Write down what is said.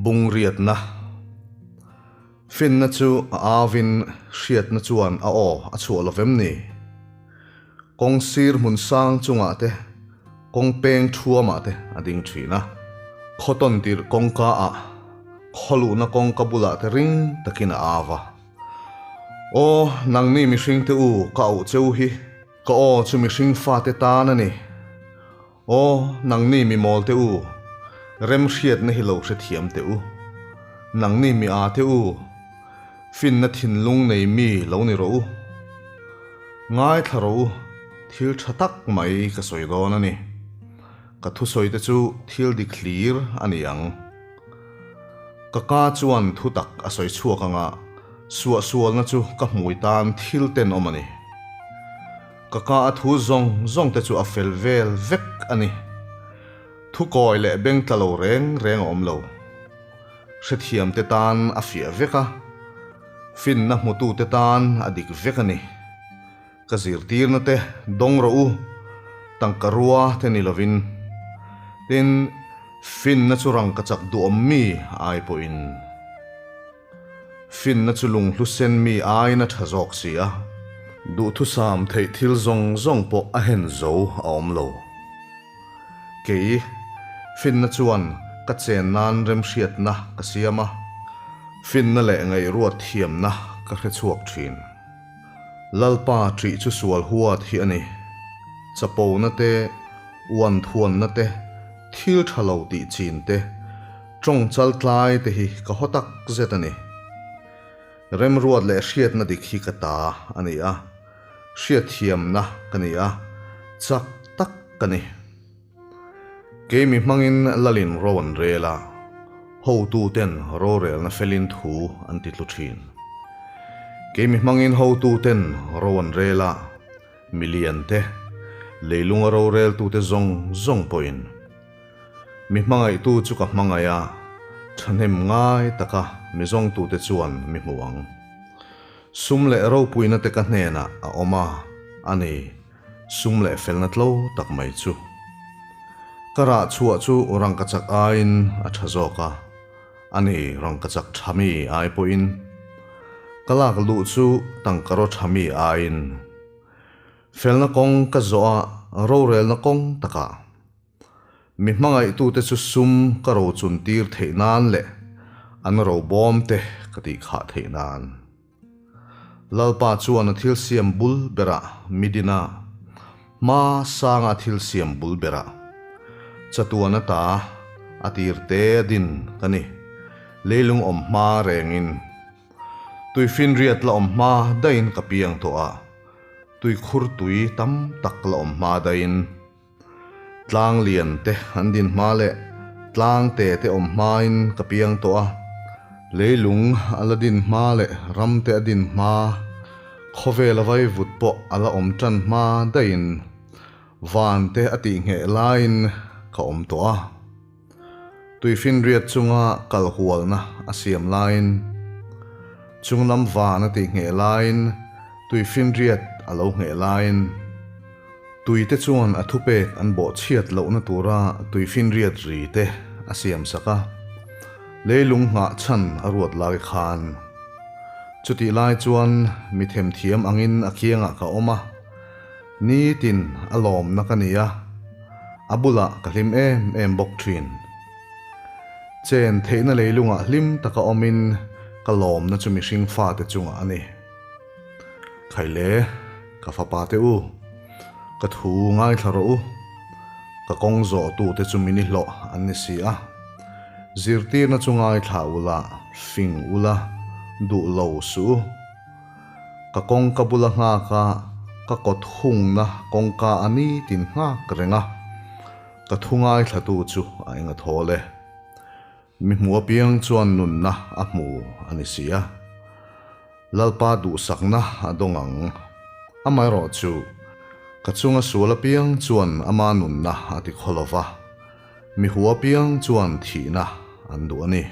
Bungriatna Finna chu a auvin hriatna chuan a aw a chhuah lo vem ni? Kawng sir hmun sang chungah te, kawng peng thuamah te a ding thin a. Khaw tawn tirh kawngka ah khaw luhna kawngka bulah te ring takin a au va. Aw, nangni mihring te u ka auh cheu hi, ka aw chu mihring fate tan a ni. Aw, nangni mi mawl te u, remhriatna hi lo hrethiam teh u. Nangni mi â te u, finna thinlung nei mi lo ni rawh u. Ngaithla rawh u, thil tha tak mai ka sawi dawn a ni. Ka thusawi te chu thil dik hlir a ni ang. Ka ka chuan thu tak a sawi chhuak anga suahsualna chu ka hmui tan thil tenawm a ni. Ka ka a thu zawng zawng te chu a fel vel vek a ni. Thu kawi leh beng tla lo reng reng a awm lo. Hrethiam te tan a fiah vek a, finna hmutu te tan a dik vek a ni. Ka zirtirna te dawng rawh u, tangka rua te ni lovin. Tin, finna chu rangka chak duhawm mi ai pawhin. Finna chu lunghlu sen mi aiin a tha zawk si a, duhthusam theih thil zawng zawng pawh a hen zo a awm lo. Kei, finna chuan ka chen nan remhriatna ka siam a, finna leh ngaihruat thiamna ka hre chhuak thin. Lalpa ṭih chu sual huat hi a ni. Chapona te, uan thuanna te, thil ṭha lo tih chin te, Tawng chal tlai te hi ka haw tak zet a ni. Remruat leh hriatna dik hi ka ta a ni a, hriatthiamna ka ni a, chak tak ka ni. Keimi hmangin Lalin ro an rel a, hotuten rorelna felin thu an ti tlu thin. Keimi hmangin hotuten ro an rel a, milian te, leilunga roreltute zawng zawng pawhin. Mi hmangaihtu chu ka hmangaih a, thahnem ngai taka mi zawngtute chuan mi hmu ang. Sum leh ropuina te ka hnenah a awm a, a ni, sum leh felna tlo tak mai chu. Ka rah chhuah chu rangkachak aiin a tha zawk a, a ni, rangkachak tha mi ai pawhin. Ka lak luh chu tangkaraw tha mi aiin. Felna kawng ka zawh a, rorelna kawng takah. Mi hmangaihtute chu sum ka ro chun tir theih nan leh an ro bawm te ka tih khah theih nan. Lalpa chuan a thil siam bul berah midin a, hma sanga thil siam bul berah chatuan ata a tir te a din ka ni, leilung awm hma rengin. Tuifinriat la awm hma daihin ka piang tawh a, tuikhur tui tam tak la awm hma daihin. Tlang lian te an din hma leh tlang te te awm hmain ka piang tawh a, leilung a la din hma leh ram te a din hma, khawvel a vaivut pawh a la awm tan hma daihin van te a tihngheh laiin ka awm tawh a. Tuifinriat chunga kal hualna a siam laiin, chunglam van a tihngheh laiin tuifinriat a lo ngheh laiin, Tuite chuan a thupek an bawhchhiat lohna tura tuifinriat ri te a siam sak a, leilung nghah chhan a ruat lai khan. Chutih lai chuan mi themthiam angin a kiangah ka awm a, nitin a lawmna ka ni a, a bulah ka hlim em em bawk thin. Chen theihna leilungah hlim taka awmin ka lawmna chu mihring fate chungah a ni. Khaile, ka fapa te u, ka thu ngaithla rawh u, ka kawng zawhtute chu min i hlawh an ni si a, zirtirna chu ngaithla ula, fing ula, duh lo suh u. Ka kawngka bula nghak a, ka kawt hungna kawngka a nitin nghak reng a, ka thu ngaithlatu chu a eng a thawl e. Mi hmu apiang chuan nunna a hmu a ni si a, Lalpa duhsakna a dawng ang. Amaherawh chu, ka chunga sual apiang chuan ama nunna a ti khaw lo va, mi hu apiang chuan thihna an duh a ni.